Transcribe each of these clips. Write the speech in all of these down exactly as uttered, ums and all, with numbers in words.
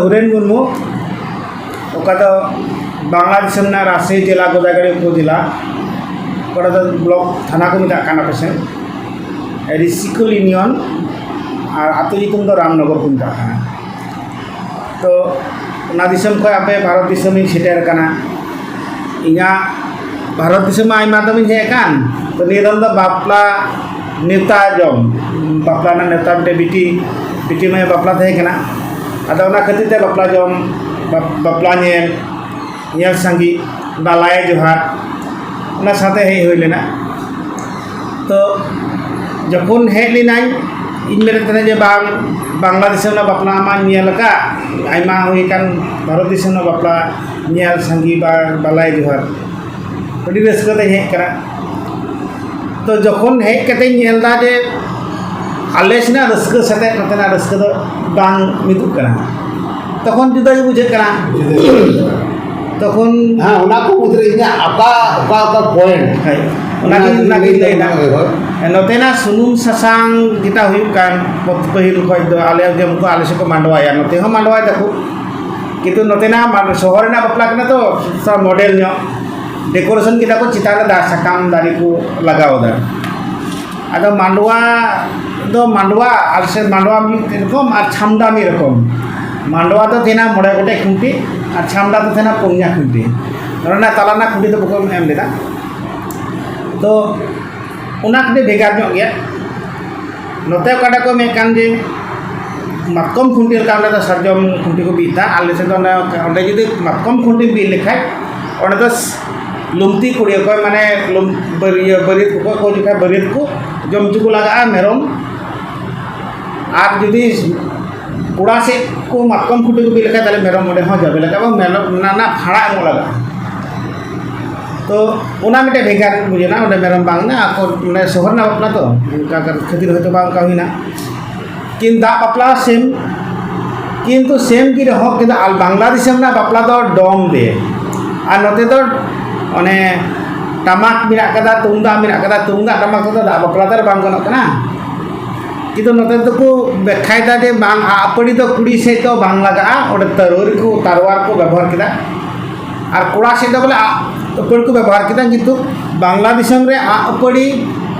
ᱥᱩᱨᱮᱱ ᱢᱩᱨᱢᱩ, ᱚᱠᱟ ᱫᱚ ᱵᱟᱝᱞᱟ ᱫᱤᱥᱚᱢ ᱨᱮᱱᱟᱜ ᱨᱟᱥᱤ ᱡᱮᱞᱟ, ᱜᱳᱫᱟᱜᱟᱲᱤ ᱩᱯᱚᱡᱮᱞᱟ, ᱚᱠᱟ ᱫᱚ ᱵᱞᱚᱠ ᱛᱷᱟᱱᱟ ᱠᱚ ᱢᱮᱛᱟᱜ ᱠᱟᱱᱟ ᱯᱟᱥᱮᱡ, ᱨᱤᱥᱤᱠᱩᱞ ᱤᱭᱩᱱᱤᱭᱚᱱ, ᱟᱨ ᱟᱹᱛᱩ ᱧᱩᱛᱩᱢ ᱫᱚ ᱨᱟᱢᱱᱚᱜᱚᱨ ᱠᱚ ᱢᱮᱛᱟᱜ ᱠᱟᱱᱟ᱾ ᱛᱚ, ᱚᱱᱟ ᱫᱤᱥᱚᱢ ᱠᱷᱚᱱ ᱟᱯᱮ ᱵᱷᱟᱨᱚᱛ ᱫᱤᱥᱚᱢ ᱤᱧ ᱥᱮᱴᱮᱨ ᱟᱠᱟᱱᱟ᱾ ᱤᱧᱟᱹᱜ ᱵᱷᱟᱨᱚᱛ ᱫᱤᱥᱚᱢ ᱢᱟ ᱟᱭᱢᱟ ᱫᱚᱢᱤᱧ ᱦᱮᱡ ᱟᱠᱟᱱ, ᱛᱚ ᱱᱤᱭᱟᱹ ᱫᱚᱢ ᱫᱚ ᱵᱟᱯᱞᱟ ᱱᱮᱣᱛᱟ ᱡᱚᱢ, ᱵᱟᱯᱞᱟ ᱨᱮᱱᱟᱜ ᱱᱮᱣᱛᱟ, ᱢᱤᱫᱴᱮᱡ ᱵᱤᱴᱤ, ᱵᱤᱴᱤ ᱢᱟᱹᱭᱟᱜ ᱵᱟᱯᱞᱟ ᱛᱟᱦᱮᱸ ᱠᱟᱱᱟ᱾ ᱟᱫᱚ ᱚᱱᱟ ᱠᱷᱟᱹᱛᱤᱨ ᱛᱮ ᱵᱟᱯᱞᱟ ᱡᱚᱢ, ᱵᱟᱯ-, ᱵᱟᱯᱞᱟ ᱧᱮᱞ, ᱧᱮᱞ ᱥᱟᱸᱜᱮ, ᱵᱟᱞᱟᱭᱟ ᱡᱚᱦᱟᱨ, ᱚᱱᱟ ᱥᱟᱶᱛᱮ ᱦᱮᱡ ᱦᱩᱭ ᱞᱮᱱᱟ᱾ ᱛᱚ ᱡᱚᱠᱷᱚᱱ ᱦᱮᱡ ᱞᱮᱱᱟᱹᱧ, ᱤᱧ ᱢᱮᱱᱮᱫ ᱛᱟᱦᱮᱱᱟ ᱡᱮ ᱵᱟᱝ, ᱵᱟᱝᱞᱟ ᱫᱤᱥᱚᱢ ᱨᱮᱱᱟᱜ ᱵᱟᱯᱞᱟ ᱢᱟᱧ ᱧᱮᱞ ᱟᱠᱟᱫ, ᱟᱭᱢᱟ ᱦᱩᱭ ᱟᱠᱟᱱ ᱵᱷᱟᱨᱚᱛ ᱫᱤᱥᱚᱢ ᱨᱮᱱᱟᱜ ᱵᱟᱯᱞᱟ ᱧᱮᱞ ᱥᱟᱸᱜᱮ ᱵᱟ ᱵᱟᱞᱟᱭᱟ ᱡᱚᱦᱟᱨ, ᱟᱹᱰᱤ ᱨᱟᱹᱥᱠᱟᱹ ᱛᱮᱧ ᱦᱮᱡ ᱠᱟᱱᱟ᱾ ᱛᱚ ᱡᱚᱠᱷᱚᱱ ᱦᱮᱡ ᱠᱟᱛᱮᱧ ᱧᱮᱞ ᱮᱫᱟ ᱡᱮ ᱟᱞᱮ ᱥᱮᱱᱟᱜ ᱨᱟᱹᱥᱠᱟᱹ ᱥᱟᱛᱮ ᱱᱚᱛᱮᱱᱟᱜ ᱨᱟᱹᱥᱠᱟᱹ ᱫᱚ ᱵᱟᱝ ᱢᱤᱫᱚᱜ ᱠᱟᱱᱟ, ᱛᱚᱠᱷᱚᱱ ᱡᱩᱫᱟᱹ ᱜᱮ ᱵᱩᱡᱷᱟᱹᱜ ᱠᱟᱱᱟ᱾ ᱛᱚᱠᱷᱚᱱ ᱦᱮᱸ, ᱚᱱᱟ ᱠᱚ ᱢᱩᱫᱽᱨᱮ ᱤᱧᱟᱹᱜ ᱚᱠᱟ, ᱚᱠᱟ, ᱚᱠᱟ ᱯᱚᱭᱮᱱᱴ? ᱦᱳᱭ, ᱚᱱᱟᱜᱤᱧ, ᱚᱱᱟᱜᱤᱧ ᱞᱟᱹᱭᱫᱟ᱾ ᱦᱳᱭ, ᱦᱳᱭ᱾ ᱱᱚᱛᱮᱱᱟᱜ ᱥᱩᱱᱩᱢ ᱥᱟᱥᱟᱝ ᱡᱮᱴᱟ ᱦᱩᱭᱩᱜ ᱠᱟᱱ, ᱯᱟᱹᱦᱤᱞ ᱠᱷᱚᱱ ᱫᱚ ᱟᱞᱮ ᱡᱮᱢᱚᱱ ᱠᱚ ᱟᱞᱮ ᱥᱮᱫ ᱠᱚ ᱢᱟᱰᱣᱟᱭᱟ, ᱱᱚᱛᱮ ᱦᱚᱸ ᱢᱟᱰᱣᱟᱭ ᱫᱟᱠᱚ, ᱠᱤᱱᱛᱩ ᱱᱚᱛᱮᱱᱟᱜ ᱢᱟ-, ᱥᱚᱦᱚᱨ ᱨᱮᱱᱟᱜ ᱵᱟᱯᱞᱟ ᱠᱟᱱᱟ ᱛᱚ, ᱛᱷᱚᱲᱟ ᱢᱚᱰᱮᱞ ᱧᱚᱜ, ᱰᱮᱠᱳᱨᱮᱥᱚᱱ ᱠᱮᱫᱟ ᱠᱚ, ᱪᱮᱛᱟᱱ ᱨᱮ ᱫᱟᱨᱮ ᱥᱟᱠᱟᱢ ᱫᱟᱨᱮ ᱠᱚ ᱞᱟᱜᱟᱣ ᱮᱫᱟ᱾ ᱟᱫᱚ ᱢᱟᱰᱣᱟ ᱫᱚ ᱢᱟᱰᱣᱟ, ᱟᱞᱮ ᱥᱮᱫ ᱢᱟᱰᱣᱟ ᱢᱤᱫ ᱨᱚᱠᱚᱢ ᱟᱨ ᱪᱷᱟᱢᱰᱟ ᱢᱤᱫ ᱨᱚᱠᱚᱢ᱾ ᱢᱟᱰᱣᱟ ᱫᱚ ᱛᱟᱦᱮᱱᱟ ᱢᱚᱬᱮ ᱜᱚᱴᱮᱡ ᱠᱷᱩᱱᱴᱤ ᱟᱨ ᱪᱷᱟᱢᱰᱟ ᱫᱚ ᱛᱟᱦᱮᱱᱟ ᱯᱩᱱᱭᱟ ᱠᱷᱩᱱᱴᱤ᱾ ᱚᱱᱟ ᱨᱮᱱᱟᱜ ᱛᱟᱞᱟ ᱨᱮᱱᱟᱜ ᱠᱷᱩᱱᱴᱤ ᱫᱚ ᱵᱟᱠᱚ ᱮᱢ ᱞᱮᱫᱟ᱾ ᱛᱚ ᱚᱱᱟ ᱠᱟᱹᱴᱤᱡ ᱵᱷᱮᱜᱟᱨ ᱧᱚᱜ ᱜᱮᱭᱟ᱾ ᱱᱚᱛᱮ ᱚᱠᱟᱴᱟᱜ ᱠᱚ ᱢᱮᱱ ᱠᱟᱱ ᱡᱮ ᱢᱟᱛᱠᱚᱢ ᱠᱷᱩᱱᱴᱤ ᱞᱮᱠᱟ, ᱚᱸᱰᱮ ᱫᱚ ᱥᱟᱨᱡᱚᱢ ᱠᱷᱩᱱᱴᱤ ᱠᱚ ᱵᱤᱫ ᱮᱫᱟ᱾ ᱟᱞᱮ ᱥᱮᱫ ᱫᱚ ᱚᱸᱰᱮ, ᱚᱸᱰᱮ ᱡᱩᱫᱤ ᱢᱟᱛᱠᱚᱢ ᱠᱷᱩᱱᱴᱤ ᱵᱤᱫ ᱞᱮᱠᱷᱟᱡ, ᱚᱸᱰᱮ ᱫᱚ ᱥ-, ᱞᱩᱢᱛᱤ ᱠᱩᱲᱤ ᱚᱠᱚᱭ, ᱢᱟᱱᱮ, ᱞᱩᱢ-, ᱵᱟᱹᱨᱭᱟᱹ-, ᱵᱟᱹᱨᱭᱟᱹᱛ ᱠᱚᱠᱚ ᱦᱤᱡᱩᱜ ᱠᱷᱟᱡ, ᱵᱟᱹᱨᱭᱟᱹᱛ ᱠᱚ ᱡᱚᱢ ᱦᱚᱪᱚ ᱠᱚ ᱞᱟᱜᱟᱜᱼᱟ ᱢᱮᱨᱚᱢ᱾ ᱟᱨ ᱡᱩᱫᱤ ᱠᱚᱲᱟ ᱥᱮᱫ ᱠᱚ ᱢᱟᱛᱠᱚᱢ ᱠᱷᱩᱱᱴᱤ ᱠᱚ ᱵᱤᱫ ᱞᱮᱠᱷᱟᱡ, ᱛᱟᱦᱞᱮ ᱢᱮᱨᱚᱢ ᱚᱸᱰᱮ ᱦᱚᱸ ᱡᱟᱵᱮ ᱞᱟᱜᱟᱜᱼᱟ, ᱵᱟᱝ ᱢᱮᱨᱚᱢ ᱚᱱᱟ ᱨᱮᱱᱟᱜ ᱵᱷᱟᱲᱟ ᱮᱢᱚᱜ ᱞᱟᱜᱟᱜᱼᱟ᱾ ᱛᱚ ᱚᱱᱟ ᱢᱤᱫᱴᱮᱱ ᱵᱷᱮᱜᱟᱨ ᱵᱩᱡᱷᱟᱹᱜᱼᱟ, ᱚᱸᱰᱮ ᱢᱮᱨᱚᱢ ᱵᱟᱝ ᱢᱮᱱᱟᱜᱼᱟ, ᱟᱠᱚ ᱢᱟᱱᱮ ᱥᱚᱦᱚᱨ ᱨᱮᱱᱟᱜ ᱵᱟᱯᱞᱟ ᱛᱚ, ᱚᱱᱠᱟ ᱠᱷᱟᱹᱛᱤᱨ ᱦᱚᱭᱛᱳ ᱵᱟᱝ ᱚᱱᱠᱟ ᱦᱩᱭᱱᱟ᱾ ᱠᱤᱱᱛᱩ ᱫᱟᱜ ᱵᱟᱯᱞᱟ ᱥᱮᱢ, ᱠᱤᱱᱛᱩ ᱥᱮᱢ ᱜᱮ ᱨᱮᱦᱚᱸ, ᱠᱤᱱᱛᱩ ᱟᱞ-, ᱵᱟᱝᱞᱟ ᱫᱤᱥᱚᱢ ᱨᱮᱱᱟᱜ ᱵᱟᱯᱞᱟ ᱫᱚ ᱰᱚᱢ ᱨᱮ, ᱟᱨ ᱱᱚᱛᱮ ᱫᱚ ᱚᱱᱮ ᱴᱟᱢᱟᱠ ᱢᱮᱱᱟᱜ ᱠᱟᱫᱟ, ᱛᱩᱢᱫᱟᱜ ᱢᱮᱱᱟᱜ ᱠᱟᱫᱟ, ᱛᱩᱢᱫᱟᱜ ᱴᱟᱢᱟᱠ ᱛᱮᱫᱚ ᱫᱟᱜ ᱵᱟᱯᱞᱟ ᱫᱚ ᱵᱟᱝ ᱜᱟᱱᱚᱜ ᱠᱟᱱᱟ᱾ ᱠᱤᱱᱛᱩ ᱱᱚᱛᱮ ᱫᱚᱠᱚ ᱵᱮᱠᱠᱷᱟᱭᱮᱫᱟ ᱡᱮ ᱵᱟᱝ, ᱟᱜ ᱟᱹᱯᱟᱹᱲᱤ ᱫᱚ ᱠᱩᱲᱤ ᱥᱮᱫ ᱫᱚ ᱵᱟᱝ ᱞᱟᱜᱟᱜᱼᱟ, ᱚᱸᱰᱮ ᱛᱟᱨᱣᱟᱨᱤ ᱠᱚ, ᱛᱟᱨᱣᱟᱨ ᱠᱚ ᱵᱮᱵᱚᱦᱟᱨ ᱠᱮᱫᱟ᱾ ᱟᱨ ᱠᱚᱲᱟ ᱥᱮᱫ ᱫᱚ ᱵᱚᱞᱮ ᱟᱜ ᱟᱹᱯᱟᱹᱲᱤ ᱠᱚ ᱵᱮᱵᱚᱦᱟᱨ ᱠᱮᱫᱟ, ᱠᱤᱱᱛᱩ ᱵᱟᱝᱞᱟ ᱫᱤᱥᱚᱢ ᱨᱮ ᱟᱜ ᱟᱹᱯᱟᱹᱲᱤ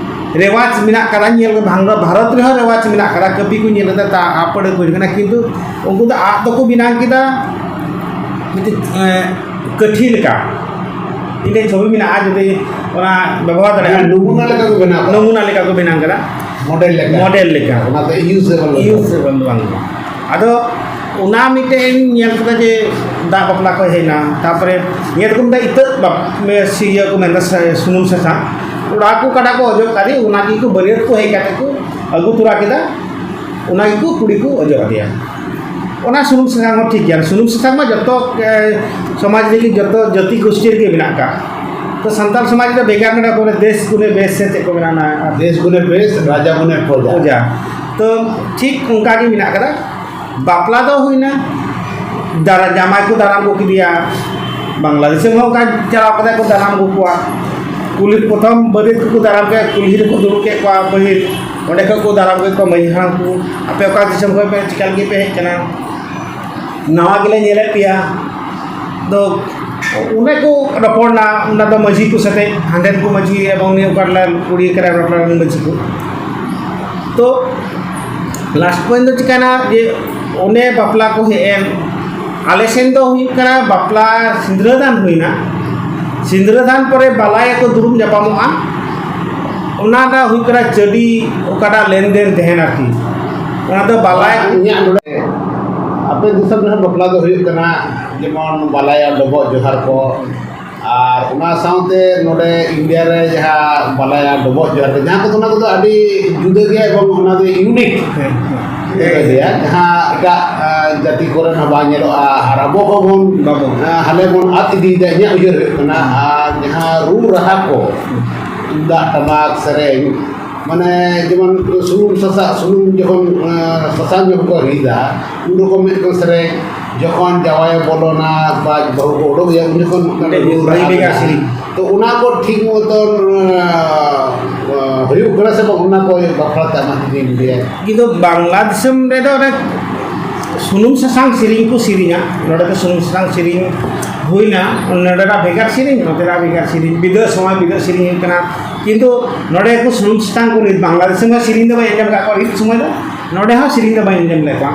ᱨᱮᱣᱟᱡᱽ ᱢᱮᱱᱟᱜ ᱠᱟᱫᱟ, ᱧᱮᱞ ᱢᱮ, ᱵᱷᱟᱝᱞᱟ, ᱵᱷᱟᱨᱚᱛ ᱨᱮᱦᱚᱸ ᱨᱮᱣᱟᱡᱽ ᱢᱮᱱᱟᱜ ᱠᱟᱫᱟ, ᱠᱟᱹᱯᱤ ᱠᱚ ᱧᱮᱞ ᱠᱟᱫᱟ, ᱛᱟ ᱟᱜ ᱟᱹᱯᱟᱹᱲᱤ ᱠᱚ ᱦᱩᱭ ᱠᱟᱱᱟ, ᱠᱤᱱᱛᱩ ᱩᱱᱠᱩ ᱫᱚ ᱟᱜ ᱫᱚᱠᱚ ᱵᱮᱱᱟᱣ ᱠᱮᱫᱟ ᱢᱤᱫᱴᱤᱡ, ᱮᱸ, ᱠᱟᱹᱴᱷᱤ ᱞᱮᱠᱟ᱾ ᱤᱧ ᱴᱷᱮᱱ ᱪᱷᱚᱵᱤ ᱢᱮᱱᱟᱜᱼᱟ, ᱡᱩᱫᱤ ᱚᱱᱟ ᱵᱮᱵᱚᱦᱟᱨ ᱫᱟᱲᱮᱭᱟᱜᱼᱟ᱾ ᱦᱮᱸ, ᱱᱚᱢᱩᱱᱟ ᱞᱮᱠᱟ ᱠᱚ ᱵᱮᱱᱟᱣ ᱠᱟᱫᱟ᱾ ᱱᱚᱢᱩᱱᱟ ᱞᱮᱠᱟ ᱠᱚ ᱵᱮᱱᱟᱣ ᱠᱟᱫᱟ᱾ ᱢᱚᱰᱮᱞ ᱞᱮᱠᱟ᱾ ᱢᱚᱰᱮᱞ ᱞᱮᱠᱟ᱾ ᱚᱱᱟ ᱫᱚ ᱤᱭᱩᱡᱮᱵᱚᱞ ᱫᱚ ᱵᱟᱝ᱾ ᱤᱭᱩᱡᱮᱵᱚᱞ ᱫᱚ ᱵᱟᱝ ᱠᱟᱱᱟ᱾ ᱟᱫᱚ ᱚᱱᱟ ᱢᱤᱫᱴᱮᱱ ᱤᱧ ᱧᱮᱞ ᱠᱮᱫᱟ ᱡᱮ ᱫᱟᱜ ᱵᱟᱯᱞᱟ ᱠᱷᱚᱱ ᱦᱮᱡ ᱮᱱᱟ, ᱛᱟᱨᱯᱚᱨᱮ ᱧᱮᱞ ᱠᱚ ᱢᱮᱛᱟᱜᱼᱟ ᱤᱛᱟᱹᱫ ᱵᱟᱯ-, ᱤᱭᱟᱹ ᱠᱚ ᱢᱮᱱᱫᱟ ᱥᱮ-, ᱥᱩᱱᱩᱢ ᱥᱟᱥᱟᱝ, ᱚᱱᱟ ᱠᱚ ᱠᱟᱰᱟ ᱠᱚ ᱚᱡᱚᱜ ᱠᱟᱫᱮ, ᱚᱱᱟ ᱜᱮᱠᱚ ᱵᱟᱹᱨᱭᱟᱹᱛ ᱠᱚ ᱦᱮᱡ ᱠᱟᱛᱮ ᱠᱚ ᱟᱹᱜᱩ ᱛᱚᱨᱟ ᱠᱮᱫᱟ, ᱚᱱᱟ ᱜᱮᱠᱚ ᱠᱩᱲᱤ ᱠᱚ ᱚᱡᱚᱜ ᱟᱫᱮᱭᱟ᱾ ᱚᱱᱟ ᱥᱩᱱᱩᱢ ᱥᱟᱥᱟᱝ ᱦᱚᱸ ᱴᱷᱤᱠ ᱜᱮᱭᱟ, ᱥᱩᱱᱩᱢ ᱥᱟᱥᱟᱝ ᱢᱟ ᱡᱚᱛᱚ, ᱮ, ᱥᱚᱢᱟᱡᱽ ᱨᱮᱜᱮ, ᱡᱚᱛᱚ ᱡᱟᱹᱛᱤ ᱜᱳᱥᱴᱤ ᱨᱮᱜᱮ ᱢᱮᱱᱟᱜ ᱟᱠᱟᱫ᱾ ᱛᱚ ᱥᱟᱱᱛᱟᱲ ᱥᱚᱢᱟᱡᱽ ᱨᱮ ᱵᱷᱮᱜᱟᱨ ᱢᱮᱱᱟᱜᱼᱟ, ᱵᱚᱞᱮ ᱫᱮᱥ ᱜᱩᱱᱮ ᱵᱮᱥ ᱥᱮ ᱪᱮᱫ ᱠᱚ ᱢᱮᱱᱟ, ᱚᱱᱟ ᱫᱮᱥ ᱜᱩᱱᱮ ᱵᱮᱥ, ᱨᱟᱡᱟ ᱜᱩᱱᱮ ᱯᱨᱚᱡᱟ᱾ ᱯᱨᱚᱡᱟ᱾ ᱛᱚ ᱴᱷᱤᱠ ᱚᱱᱠᱟ ᱜᱮ ᱢᱮᱱᱟᱜ ᱟᱠᱟᱫᱟ᱾ ᱵᱟᱯᱞᱟ ᱫᱚ ᱦᱩᱭᱱᱟ, ᱫᱟᱨᱟ-, ᱡᱟᱢᱟᱭ ᱠᱚ ᱫᱟᱨᱟᱢ ᱟᱹᱜᱩ ᱠᱮᱫᱮᱭᱟ, ᱵᱟᱝᱞᱟᱫᱮᱥ ᱨᱮᱦᱚᱸ ᱚᱱᱠᱟ ᱪᱟᱞᱟᱣ ᱠᱟᱛᱮ ᱠᱚ ᱫᱟᱨᱟᱢ ᱟᱹᱜᱩ ᱠᱚᱣᱟ, ᱠᱩᱞᱦᱤ ᱯᱨᱚᱛᱷᱚᱢ ᱵᱟᱹᱨᱭᱟᱹᱛ ᱠᱚᱠᱚ ᱫᱟᱨᱟᱢ ᱠᱮᱫ, ᱠᱩᱞᱦᱤ ᱨᱮᱠᱚ ᱫᱩᱲᱩᱵ ᱠᱮᱫ ᱠᱚᱣᱟ ᱯᱟᱹᱦᱤᱞ, ᱚᱸᱰᱮ ᱠᱷᱚᱱ ᱠᱚ ᱫᱟᱨᱟᱢ ᱠᱮᱫ ᱠᱚᱣᱟ ᱢᱟᱹᱡᱷᱤ ᱦᱟᱲᱟᱢ ᱠᱚ, "ᱟᱯᱮ ᱚᱠᱟ ᱫᱤᱥᱚᱢ ᱠᱷᱚᱱ ᱯᱮ, ᱪᱤᱠᱟ ᱞᱟᱹᱜᱤᱫ ᱯᱮ ᱦᱮᱡ ᱟᱠᱟᱱᱟ? ᱱᱟᱣᱟ ᱜᱮᱞᱮ ᱧᱮᱞᱮᱫ ᱯᱮᱭᱟ᱾" ᱫᱚ ᱚᱸᱰᱮ ᱠᱚ ᱨᱚᱯᱚᱲ ᱮᱱᱟ, ᱚᱱᱟ ᱫᱚ ᱢᱟᱹᱡᱷᱤ ᱠᱚ ᱥᱟᱛᱮ, ᱦᱟᱸᱰᱮᱱ ᱠᱚ ᱢᱟᱹᱡᱷᱤ ᱮᱵᱚᱝ ᱱᱤᱭᱟᱹ ᱚᱠᱟ ᱨᱮᱱ ᱠᱩᱲᱤ ᱠᱟᱱᱟᱭ, ᱚᱱᱟ ᱨᱮᱱ ᱢᱟᱹᱡᱷᱤ ᱠᱚ᱾ ᱛᱚ ᱞᱟᱥᱴ ᱯᱚᱭᱮᱱᱴ ᱫᱚ ᱪᱤᱠᱟᱹᱭᱮᱱᱟ ᱡᱮ ᱚᱱᱮ ᱵᱟᱯᱞᱟ ᱠᱚ ᱦᱮᱡ ᱮᱱ, ᱟᱞᱮ ᱥᱮᱱ ᱫᱚ ᱦᱩᱭᱩᱜ ᱠᱟᱱᱟ ᱵᱟᱯᱞᱟ ᱥᱤᱸᱫᱽᱨᱟᱹ ᱫᱟᱱ ᱦᱩᱭᱱᱟ, ᱥᱤᱸᱫᱽᱨᱟᱹ ᱫᱟᱱ ᱯᱚᱨᱮ ᱵᱟᱞᱟᱭᱟ ᱠᱚ ᱫᱩᱲᱩᱵ ᱧᱟᱯᱟᱢᱚᱜᱼᱟ, ᱚᱱᱟᱴᱟᱜ ᱦᱩᱭᱩᱜ ᱠᱟᱱᱟ ᱪᱟᱹᱰᱤ, ᱚᱠᱟᱴᱟᱜ ᱞᱮᱱᱫᱮᱱ ᱛᱟᱦᱮᱱ ᱟᱨᱠᱤ, ᱚᱱᱟ ᱫᱚ ᱵᱟᱞᱟᱭᱟ᱾ ᱤᱧᱟᱹᱜ ᱱᱚᱰᱮ ᱟᱯᱮ ᱫᱤᱥᱚᱢ ᱨᱮᱦᱚᱸ ᱵᱟᱯᱞᱟ ᱫᱚ ᱦᱩᱭᱩᱜ ᱠᱟᱱᱟ, ᱡᱮᱢᱚᱱ ᱵᱟᱞᱟᱭᱟ ᱰᱚᱵᱚᱜ ᱡᱚᱦᱟᱨ ᱠᱚ, ᱟᱨ ᱚᱱᱟ ᱥᱟᱶᱛᱮ ᱱᱚᱰᱮ ᱤᱱᱰᱤᱭᱟ ᱨᱮ ᱡᱟᱦᱟᱸ ᱵᱟᱞᱟᱭᱟ ᱰᱚᱵᱚᱜ ᱡᱚᱦᱟᱨ ᱠᱚ, ᱡᱟᱦᱟᱸ ᱠᱚᱫᱚ, ᱚᱱᱟ ᱠᱚᱫᱚ ᱟᱹᱰᱤ ᱡᱩᱫᱟᱹ ᱜᱮᱭᱟ ᱮᱵᱚᱝ ᱚᱱᱟ ᱫᱚ ᱤᱭᱩᱱᱤᱠ᱾ ᱦᱮᱸ, ᱦᱮᱸ᱾ ᱡᱩᱫᱟᱹ ᱜᱮᱭᱟ, ᱡᱟᱦᱟᱸ ᱮᱴᱟᱜ, ᱟ, ᱡᱟᱹᱛᱤ ᱠᱚᱨᱮ ᱦᱚᱸ ᱵᱟᱝ ᱧᱮᱞᱚᱜᱼᱟ, ᱟᱨ ᱟᱵᱚ ᱦᱚᱸᱵᱚᱱ, ᱵᱟᱵᱚᱱ᱾ ᱟ, ᱦᱟᱞᱮ ᱵᱚᱱ ᱟᱫ ᱤᱫᱤᱭᱮᱫᱟ, ᱤᱧᱟᱹᱜ ᱩᱭᱦᱟᱹᱨ ᱦᱩᱭᱩᱜ ᱠᱟᱱᱟ᱾ ᱦᱮᱸ᱾ ᱟᱨ ᱡᱟᱦᱟᱸ ᱨᱩ ᱨᱟᱦᱟ ᱠᱚ, ᱛᱩᱢᱫᱟᱜ ᱴᱟᱢᱟᱠ ᱥᱮᱨᱮᱧ, ᱢᱟᱱᱮ ᱡᱮᱢᱚᱱ ᱥᱩᱱᱩᱢ ᱥᱟᱥᱟᱝ, ᱥᱩᱱᱩᱢ ᱡᱚᱠᱷᱚᱱ, ᱟ, ᱥᱟᱥᱟᱝ ᱡᱚᱠᱷᱚᱱ ᱠᱚ ᱨᱤᱫᱟ, ᱩᱱ ᱨᱚᱠᱚᱢ ᱢᱤᱫᱴᱟᱝ ᱥᱮᱨᱮᱧ, ᱡᱚᱠᱷᱚᱱ ᱡᱟᱶᱟᱭᱮ ᱵᱚᱞᱚᱱᱟ ᱵᱟ ᱵᱟᱹᱦᱩ ᱠᱚ ᱩᱰᱩᱠ ᱦᱩᱭᱩᱜᱼᱟ, ᱩᱱ ᱡᱚᱠᱷᱚᱱ ᱢᱤᱫᱴᱮᱱ ᱨᱩ ᱨᱩ ᱨᱟᱦᱟ ᱵᱷᱮᱜᱟᱨ ᱢᱮᱱᱟᱜᱼᱟ᱾ ᱥᱮᱨᱮᱧ᱾ ᱛᱚ ᱚᱱᱟ ᱠᱚ ᱴᱷᱤᱠ ᱢᱚᱛᱚᱱ, ᱟᱸ, ᱦᱩᱭᱩᱜ ᱠᱟᱱᱟ ᱥᱮ ᱵᱟᱝ, ᱚᱱᱟ ᱠᱚ ᱵᱟᱠᱷᱨᱟ ᱛᱮ ᱟᱢᱟᱜ ᱡᱩᱫᱤᱢ ᱞᱟᱹᱭᱟ᱾ ᱠᱤᱱᱛᱩ ᱵᱟᱝᱞᱟ ᱫᱤᱥᱚᱢ ᱨᱮᱫᱚ ᱚᱱᱮ ᱥᱩᱱᱩᱢ ᱥᱟᱥᱟᱝ ᱥᱮᱨᱮᱧ ᱠᱚ ᱥᱮᱨᱮᱧᱟ᱾ ᱱᱚᱰᱮ ᱫᱚ ᱥᱩᱱᱩᱢ ᱥᱟᱥᱟᱝ ᱥᱮᱨᱮᱧ ᱦᱩᱭᱱᱟ, ᱱᱚᱰᱮᱱᱟᱜ ᱵᱷᱮᱜᱟᱨ ᱥᱮᱨᱮᱧ, ᱱᱚᱛᱮᱱᱟᱜ ᱵᱷᱮᱜᱟᱨ ᱥᱮᱨᱮᱧ, ᱵᱤᱫᱟᱹ ᱥᱚᱢᱚᱭ ᱵᱤᱫᱟᱹ ᱥᱮᱨᱮᱧ ᱦᱩᱭᱩᱜ ᱠᱟᱱᱟ᱾ ᱠᱤᱱᱛᱩ ᱱᱚᱰᱮ ᱠᱚ ᱥᱩᱱᱩᱢ ᱥᱟᱥᱟᱝ ᱠᱚ ᱨᱤᱫ, ᱵᱟᱝᱞᱟ ᱫᱤᱥᱚᱢ ᱦᱚᱸ ᱥᱮᱨᱮᱧ ᱫᱚ ᱵᱟᱹᱧ ᱟᱸᱡᱚᱢ ᱟᱠᱟᱫ ᱠᱚᱣᱟ ᱨᱤᱫ ᱥᱚᱢᱚᱭ ᱫᱚ, ᱱᱚᱰᱮ ᱦᱚᱸ ᱥᱮᱨᱮᱧ ᱫᱚ ᱵᱟᱹᱧ ᱟᱸᱡᱚᱢ ᱞᱮᱫ ᱠᱚᱣᱟ᱾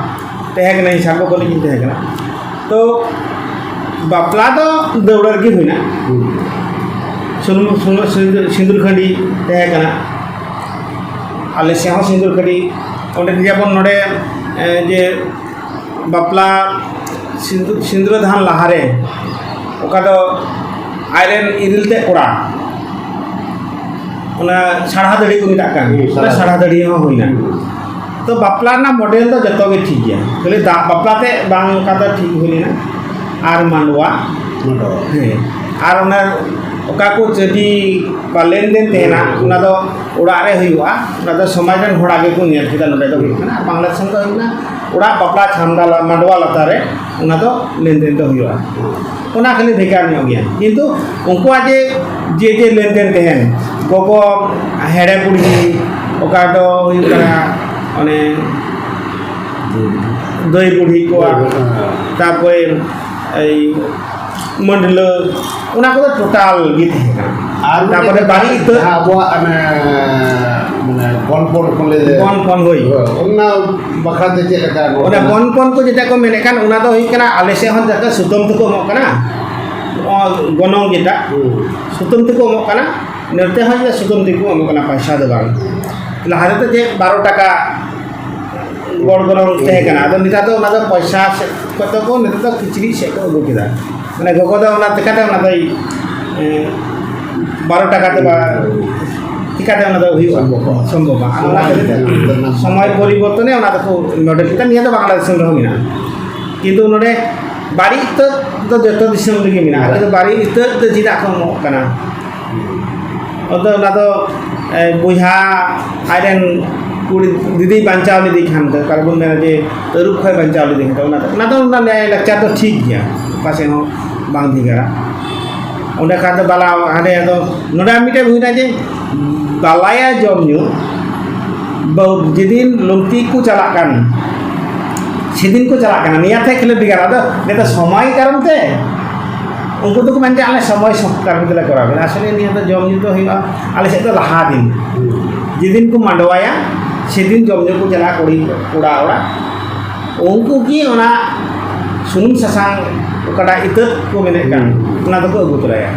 ᱛᱟᱦᱮᱸ ᱠᱟᱱᱟ, ᱤᱧ ᱥᱟᱨ ᱠᱚ ᱠᱚᱞᱮᱡᱽ ᱤᱧ ᱛᱟᱦᱮᱸ ᱠᱟᱱᱟ᱾ ᱛᱚ ᱵᱟᱯᱞᱟ ᱫᱚ ᱫᱟᱹᱣᱲᱟᱹ ᱨᱮᱜᱮ ᱦᱩᱭᱱᱟ᱾ ᱦᱩᱸ᱾ ᱥᱩᱱᱩᱢ, ᱥᱩᱱᱩᱢ, ᱥᱤᱸᱫᱩᱨ, ᱥᱤᱸᱫᱩᱨ ᱠᱷᱟᱹᱰᱤ ᱛᱟᱦᱮᱸ ᱠᱟᱱᱟ᱾ ᱟᱞᱮ ᱥᱮᱫ ᱦᱚᱸ ᱥᱤᱸᱫᱩᱨ ᱠᱷᱟᱹᱰᱤ, ᱚᱸᱰᱮ ᱡᱮᱢᱚᱱ ᱱᱚᱰᱮ, ᱮ, ᱡᱮ ᱵᱟᱯᱞᱟ ᱥᱤᱸᱫᱩ-, ᱥᱤᱸᱫᱽᱨᱟᱹ ᱫᱟᱱ ᱞᱟᱦᱟᱨᱮ ᱚᱠᱟ ᱫᱚ ᱟᱡᱨᱮᱱ ᱤᱨᱤᱞ ᱛᱮ ᱠᱚᱲᱟ, ᱚᱱᱟ ᱥᱟᱲᱦᱟ ᱫᱟᱹᱲᱦᱤ ᱠᱚ ᱢᱮᱛᱟᱜ ᱠᱟᱱ, ᱦᱩᱸ, ᱚᱱᱟ ᱥᱟᱲᱦᱟ᱾ ᱥᱟᱲᱦᱟ ᱫᱟᱹᱲᱦᱤ ᱦᱚᱸ ᱦᱩᱭᱱᱟ᱾ ᱦᱩᱸ᱾ ᱛᱚ ᱵᱟᱯᱞᱟ ᱨᱮᱱᱟᱜ ᱢᱚᱰᱮᱞ ᱫᱚ ᱡᱚᱛᱚ ᱜᱮ ᱴᱷᱤᱠ ᱜᱮᱭᱟ, ᱠᱷᱟᱹᱞᱤ ᱫᱟᱜ ᱵᱟᱯᱞᱟ ᱛᱮ ᱵᱟᱝ, ᱚᱱᱠᱟ ᱫᱚ ᱴᱷᱤᱠ ᱦᱩᱭ ᱞᱮᱱᱟ᱾ ᱟᱨ ᱢᱟᱰᱣᱟ, ᱢᱟᱰᱣᱟ᱾ ᱦᱮᱸ, ᱟᱨ ᱚᱱᱟ ᱚᱠᱟ ᱠᱚ ᱪᱟᱹᱰᱤ ᱵᱟ ᱞᱮᱱᱫᱮᱱ ᱛᱟᱦᱮᱱᱟ, ᱦᱩᱸ᱾ ᱚᱱᱟ ᱫᱚ ᱚᱲᱟᱜ ᱨᱮ ᱦᱩᱭᱩᱜᱼᱟ, ᱚᱱᱟ ᱫᱚ ᱥᱚᱢᱟᱡᱽ ᱨᱮᱱ ᱦᱚᱲ ᱟᱜᱮ ᱠᱚ ᱧᱮᱞ ᱠᱮᱫᱟ, ᱱᱚᱰᱮ ᱫᱚ ᱦᱩᱭᱩᱜ ᱠᱟᱱᱟ᱾ ᱟᱨ ᱵᱟᱝᱞᱟ ᱫᱤᱥᱚᱢ ᱫᱚ ᱦᱩᱭᱩᱜ ᱠᱟᱱᱟ ᱚᱲᱟᱜ ᱵᱟᱯᱞᱟ ᱪᱷᱟᱢᱰᱟ ᱞᱟ-, ᱢᱟᱰᱣᱟ ᱞᱟᱛᱟᱨ ᱨᱮ ᱚᱱᱟ ᱫᱚ ᱞᱮᱱᱫᱮᱱ ᱫᱚ ᱦᱩᱭᱩᱜᱼᱟ᱾ ᱚᱱᱟ ᱠᱷᱟᱹᱞᱤ ᱵᱷᱮᱜᱟᱨ ᱧᱚᱜ ᱜᱮᱭᱟ, ᱠᱤᱱᱛᱩ ᱩᱱᱠᱩᱣᱟᱜ ᱡᱮ, ᱡᱮ, ᱡᱮ ᱞᱮᱱᱫᱮᱱ ᱛᱟᱦᱮᱱ, ᱜᱚᱜᱚ ᱦᱮᱲᱮ ᱵᱩᱲᱦᱤ, ᱚᱠᱟ ᱫᱚ ᱦᱩᱭᱩᱜ ᱠᱟᱱᱟ ᱚᱱᱮ ᱫᱟᱹᱭ ᱵᱩᱲᱦᱤ ᱠᱚᱣᱟᱜ, ᱛᱟᱨᱯᱚᱨᱮ ᱮᱭ ᱢᱟᱹᱰᱞᱟᱹ, ᱚᱱᱟ ᱠᱚᱫᱚ ᱴᱳᱴᱟᱞ ᱜᱮ ᱛᱟᱦᱮᱸ ᱠᱟᱱᱟ᱾ ᱟᱨ ᱛᱟᱨᱯᱚᱨᱮ ᱢᱤᱫᱴᱮᱱ ᱵᱟᱹᱲᱤᱡ ᱩᱛᱟᱹᱨ ᱡᱟᱦᱟᱸ ᱟᱵᱚᱣᱟᱜ ᱚᱱᱮ, ᱢᱟᱱᱮ, ᱵᱚᱱ ᱯᱚᱱ ᱠᱚ ᱞᱟᱹᱭ ᱫᱟ᱾ ᱵᱚᱱ ᱯᱚᱱ, ᱦᱳᱭ᱾ ᱦᱳᱭ, ᱚᱱᱟ ᱵᱟᱠᱷᱨᱟ ᱛᱮ ᱪᱮᱫ ᱞᱮᱠᱟ ᱱᱚᱣᱟ ᱚᱱᱟ ᱨᱮᱱᱟᱜ? ᱵᱚᱱ ᱯᱚᱱ ᱠᱚ ᱡᱮᱴᱟ ᱠᱚ ᱢᱮᱱᱮᱫ ᱠᱟᱱ, ᱚᱱᱟ ᱫᱚ ᱦᱩᱭᱩᱜ ᱠᱟᱱᱟ, ᱟᱞᱮ ᱥᱮᱫ ᱦᱚᱸ ᱡᱟᱛᱮ ᱥᱩᱛᱟᱹᱢ ᱛᱮᱠᱚ ᱮᱢᱚᱜ ᱠᱟᱱᱟ, ᱚ, ᱜᱚᱱᱚᱝ ᱡᱮᱴᱟ, ᱦᱩᱸ᱾ ᱥᱩᱛᱟᱹᱢ ᱛᱮᱠᱚ ᱮᱢᱚᱜ ᱠᱟᱱᱟ᱾ ᱱᱚᱛᱮ ᱦᱚᱸ ᱡᱮ ᱥᱩᱛᱟᱹᱢ ᱛᱮᱠᱚ ᱮᱢᱚᱜ ᱠᱟᱱᱟ, ᱯᱚᱭᱥᱟ ᱫᱚ ᱵᱟᱝ᱾ ᱞᱟᱦᱟ ᱛᱮᱫᱚ ᱡᱮ ᱵᱟᱨᱚ ᱴᱟᱠᱟ ᱜᱚᱲ ᱜᱚᱱᱚᱝ ᱛᱟᱦᱮᱸ ᱠᱟᱱᱟ, ᱟᱫᱚ ᱱᱮᱛᱟᱨ ᱫᱚ ᱚᱱᱟ ᱫᱚ ᱯᱚᱭᱥᱟ ᱥᱮᱫ ᱠᱷᱚᱱ ᱫᱚ ᱠᱚ, ᱱᱮᱛᱟᱨ ᱫᱚ ᱠᱤᱪᱨᱤᱡ ᱥᱮᱫ ᱠᱚ ᱟᱹᱜᱩ ᱠᱮᱫᱟ᱾ ᱢᱟᱱᱮ ᱜᱚᱜᱚ ᱫᱚ ᱚᱱᱟ ᱪᱤᱠᱟᱹᱛᱮ ᱚᱱᱟ ᱫᱚᱭ, ᱮ, ᱵᱟᱨᱚ ᱴᱟᱠᱟ ᱛᱮ ᱵᱟ ᱪᱤᱠᱟᱹᱛᱮ ᱚᱱᱟ ᱫᱚ ᱦᱩᱭᱩᱜᱼᱟ? ᱥᱚᱢᱵᱷᱚᱵ ᱵᱟᱝ᱾ ᱥᱚᱢᱵᱷᱚᱵ ᱵᱟᱝ᱾ ᱟᱨ ᱚᱱᱟ ᱠᱷᱟᱹᱛᱤᱨ ᱛᱮ ᱥᱚᱢᱚᱭ ᱯᱚᱨᱤᱵᱚᱨᱛᱚᱱᱮ ᱚᱱᱟ ᱫᱚᱠᱚ ᱱᱚᱰᱮ ᱠᱮᱫᱟ᱾ ᱱᱤᱭᱟᱹ ᱫᱚ ᱵᱟᱝᱞᱟ ᱫᱤᱥᱚᱢ ᱨᱮᱦᱚᱸ ᱢᱮᱱᱟᱜᱼᱟ, ᱠᱤᱱᱛᱩ ᱱᱚᱰᱮ ᱵᱟᱹᱲᱤᱡ ᱤᱛᱟᱹ ᱫᱚ ᱡᱚᱛᱚ ᱫᱤᱥᱚᱢ ᱨᱮᱜᱮ ᱢᱮᱱᱟᱜᱼᱟ, ᱠᱤᱱᱛᱩ ᱵᱟᱹᱲᱤᱡ ᱤᱛᱟᱹ ᱫᱚ ᱪᱮᱫᱟᱜ ᱠᱚ ᱮᱢᱚᱜ ᱠᱟᱱᱟ? ᱟᱫᱚ ᱚᱱᱟ ᱫᱚ, ᱮ, ᱵᱚᱭᱦᱟ ᱟᱡᱨᱮᱱ ᱠᱩᱲᱤ ᱡᱩᱫᱤ ᱵᱟᱧᱪᱟᱣ ᱞᱮᱫᱮ ᱠᱷᱟᱱ ᱫᱚ, ᱚᱠᱟ ᱨᱮᱵᱚᱱ ᱢᱮᱱᱟ ᱡᱮ ᱟᱹᱨᱩᱵ ᱠᱷᱚᱱ ᱵᱟᱧᱪᱟᱣ ᱞᱮᱫᱮ ᱠᱷᱟᱱ ᱫᱚ, ᱚᱱᱟ ᱫᱚ, ᱚᱱᱟ ᱫᱚ ᱚᱱᱟ ᱞᱟᱭ ᱞᱟᱠᱪᱟᱨ ᱫᱚ ᱴᱷᱤᱠ ᱜᱮᱭᱟ, ᱚᱠᱟ ᱥᱮᱫ ᱦᱚᱸ ᱵᱟᱝ ᱵᱷᱮᱜᱟᱨᱟ᱾ ᱚᱸᱰᱮ ᱠᱷᱟᱱ ᱫᱚ ᱵᱟᱞᱟ ᱦᱟᱸᱰᱮ ᱟᱫᱚ ᱱᱚᱰᱮ ᱟᱨ ᱢᱤᱫᱴᱮᱱ ᱦᱩᱭᱱᱟ ᱡᱮ ᱵᱟᱞᱟᱭᱟ ᱡᱚᱢ ᱧᱩ, ᱵᱟᱹᱦᱩ ᱡᱮᱫᱤᱱ ᱞᱩᱝᱛᱤ ᱠᱚ ᱪᱟᱞᱟᱜ ᱠᱟᱱ, ᱥᱮᱫᱤᱱ ᱠᱚ ᱪᱟᱞᱟᱜ ᱠᱟᱱᱟ, ᱱᱤᱭᱟᱹ ᱛᱮ ᱠᱷᱟᱹᱞᱤ ᱵᱷᱮᱜᱟᱨ, ᱟᱫᱚ ᱱᱤᱛᱚᱜ ᱥᱚᱢᱚᱭ ᱠᱟᱨᱚᱱ ᱛᱮ ᱩᱱᱠᱩ ᱫᱚᱠᱚ ᱢᱮᱱ ᱠᱮᱫᱟ, "ᱟᱞᱮ ᱥᱚᱢᱚᱭ ᱥᱚᱢᱚᱭ ᱠᱟᱨᱚᱱ ᱛᱮᱞᱮ ᱠᱚᱨᱟᱣ ᱠᱮᱫᱟ", ᱟᱥᱚᱞᱮ ᱱᱤᱭᱟᱹ ᱫᱚ ᱡᱚᱢ ᱧᱩ ᱫᱚ ᱦᱩᱭᱩᱜᱼᱟ ᱟᱞᱮ ᱥᱮᱫ ᱫᱚ ᱞᱟᱦᱟ ᱫᱤᱱ, ᱡᱮᱫᱤᱱ ᱠᱚ ᱢᱟᱰᱣᱟᱭᱟ ᱥᱮᱫᱤᱱ ᱡᱚᱢ ᱧᱩ ᱠᱚ ᱪᱟᱞᱟᱜᱼᱟ ᱠᱩᱲᱤ ᱠᱚᱲᱟ ᱚᱲᱟᱜ, ᱩᱱᱠᱩ ᱜᱮ ᱚᱱᱟ ᱥᱩᱱᱩᱢ ᱥᱟᱥᱟᱝ ᱚᱠᱟᱴᱟᱜ ᱤᱛᱟᱹᱫ ᱠᱚ ᱢᱮᱱᱮᱫ ᱠᱟᱱ, ᱦᱩᱸ᱾ ᱚᱱᱟ ᱫᱚᱠᱚ ᱟᱹᱜᱩ ᱛᱚᱨᱟᱭᱟ,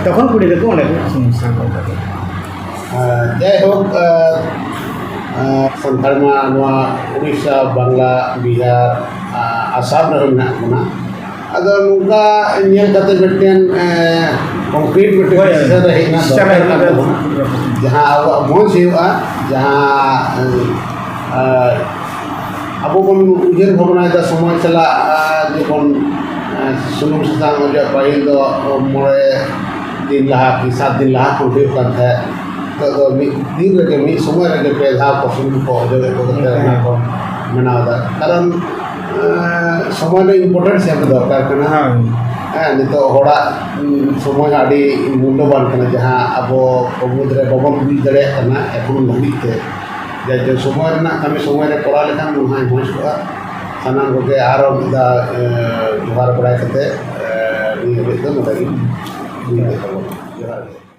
ᱛᱚᱠᱷᱚᱱ ᱠᱩᱲᱤ ᱫᱚᱠᱚ ᱚᱸᱰᱮ ᱠᱚ ᱥᱩᱱᱩᱢ ᱥᱟᱥᱟᱝ ᱠᱚ ᱚᱡᱚᱜᱟ᱾ ᱟᱨ ᱡᱟᱭᱦᱳᱠ, ᱟᱨ, ᱟᱨ ᱥᱟᱱᱛᱟᱲ ᱢᱟ ᱱᱚᱣᱟ ᱩᱲᱤᱥᱥᱟ, ᱵᱟᱝᱞᱟ, ᱵᱤᱦᱟᱨ, ᱟᱨ ᱟᱥᱟᱢ ᱨᱮᱦᱚᱸ ᱢᱮᱱᱟᱜ ᱵᱚᱱᱟ᱾ ᱟᱫᱚ ᱱᱚᱝᱠᱟ ᱧᱮᱞ ᱠᱟᱛᱮ ᱢᱤᱫᱴᱮᱱ, ᱮ, concrete ᱢᱤᱫᱴᱮᱱ ᱦᱳᱭ, ᱦᱳᱭ᱾ decision ᱨᱮ ᱦᱮᱡ ᱨᱮᱱᱟᱜ decision ᱨᱮ ᱫᱚᱨᱠᱟᱨ ᱦᱮᱡ ᱠᱟᱱ ᱨᱮᱱᱟᱜ ᱛᱟᱵᱚᱱᱟ᱾ ᱫᱚᱨᱠᱟᱨ ᱠᱟᱱᱟ᱾ ᱡᱟᱦᱟᱸ ᱟᱵᱚᱣᱟᱜ ᱢᱚᱡᱽ ᱦᱩᱭᱩᱜᱼᱟ, ᱡᱟᱦᱟᱸ, ᱮ, ᱟᱵᱚ ᱵᱚᱱ ᱩᱭᱦᱟᱹᱨ ᱵᱷᱟᱵᱽᱱᱟᱭᱮᱫᱟ ᱥᱚᱢᱚᱭ ᱥᱟᱞᱟᱜ, ᱮ, ᱡᱮᱢᱚᱱ, ᱮ, ᱥᱩᱱᱩᱢ ᱥᱟᱥᱟᱝ ᱚᱡᱚᱜ ᱯᱟᱹᱦᱤᱞ ᱫᱚ ᱢᱚᱬᱮ ᱫᱤᱱ ᱞᱟᱦᱟ ᱠᱤ ᱥᱟᱛ ᱫᱤᱱ ᱞᱟᱦᱟ ᱠᱷᱚᱱ ᱦᱩᱭᱩᱜ ᱠᱟᱱ ᱛᱟᱦᱮᱸᱫ᱾ ᱱᱤᱛᱚᱜ ᱫᱚ ᱢᱤᱫ ᱫᱤᱱ ᱨᱮᱜᱮ ᱢᱤᱫ ᱥᱚᱢᱚᱭ ᱨᱮᱜᱮ ᱯᱮ ᱫᱷᱟᱣ ᱠᱚ ᱥᱩᱱᱩᱢ ᱠᱚ ᱚᱡᱚᱜᱮᱫ ᱠᱚ ᱠᱷᱟᱹᱛᱤᱨ ᱚᱱᱟ ᱠᱚ ᱢᱟᱱᱟᱣ ᱮᱫᱟ᱾ ᱠᱟᱨᱚᱱ, ᱮᱸ, ᱥᱚᱢᱚᱭ ᱫᱚ importance ᱮᱢ ᱫᱚᱨᱠᱟᱨ ᱠᱟᱱᱟ᱾ ᱦᱮᱸ᱾ ᱦᱮᱸ, ᱱᱤᱛᱚᱜ ᱦᱚᱲᱟᱜ, ᱩᱸ, ᱥᱚᱢᱚᱭ ᱦᱚᱸ ᱟᱹᱰᱤ ᱢᱩᱞᱞᱚᱵᱟᱱ ᱠᱟᱱᱟ, ᱡᱟᱦᱟᱸ ᱟᱵᱚ ᱠᱚ ᱢᱩᱫᱽᱨᱮ ᱵᱟᱵᱚᱱ ᱵᱩᱡᱽ ᱫᱟᱲᱮᱭᱟᱜ ᱠᱟᱱᱟ ᱮᱠᱷᱚᱱ ᱫᱷᱟᱹᱵᱤᱡ ᱛᱮ᱾ ᱡᱟᱭᱡᱩᱜᱽ ᱥᱚᱢᱚᱭ ᱨᱮᱱᱟᱜ ᱠᱟᱹᱢᱤ ᱥᱚᱢᱚᱭ ᱨᱮ ᱠᱚᱨᱟᱣ ᱞᱮᱠᱷᱟᱱ ᱚᱱᱟ ᱦᱚᱸ ᱢᱚᱡᱽ ᱠᱚᱜᱼᱟ᱾ ᱥᱟᱱᱟᱢ ᱠᱚᱜᱮ ᱟᱨᱚ ᱢᱤᱫ ᱫᱷᱟᱣ, ᱮᱸ, ᱡᱚᱦᱟᱨ ᱵᱟᱲᱟᱭ ᱠᱟᱛᱮ, ᱮᱸ, ᱱᱤᱭᱟᱹ ᱜᱷᱟᱹᱲᱤᱡ ᱫᱚ ᱱᱚᱰᱮ ᱜᱤᱧ ᱢᱩᱪᱟᱹᱫ ᱛᱟᱵᱚᱱᱟ᱾ ᱡᱚᱦᱟᱨ ᱜᱮ᱾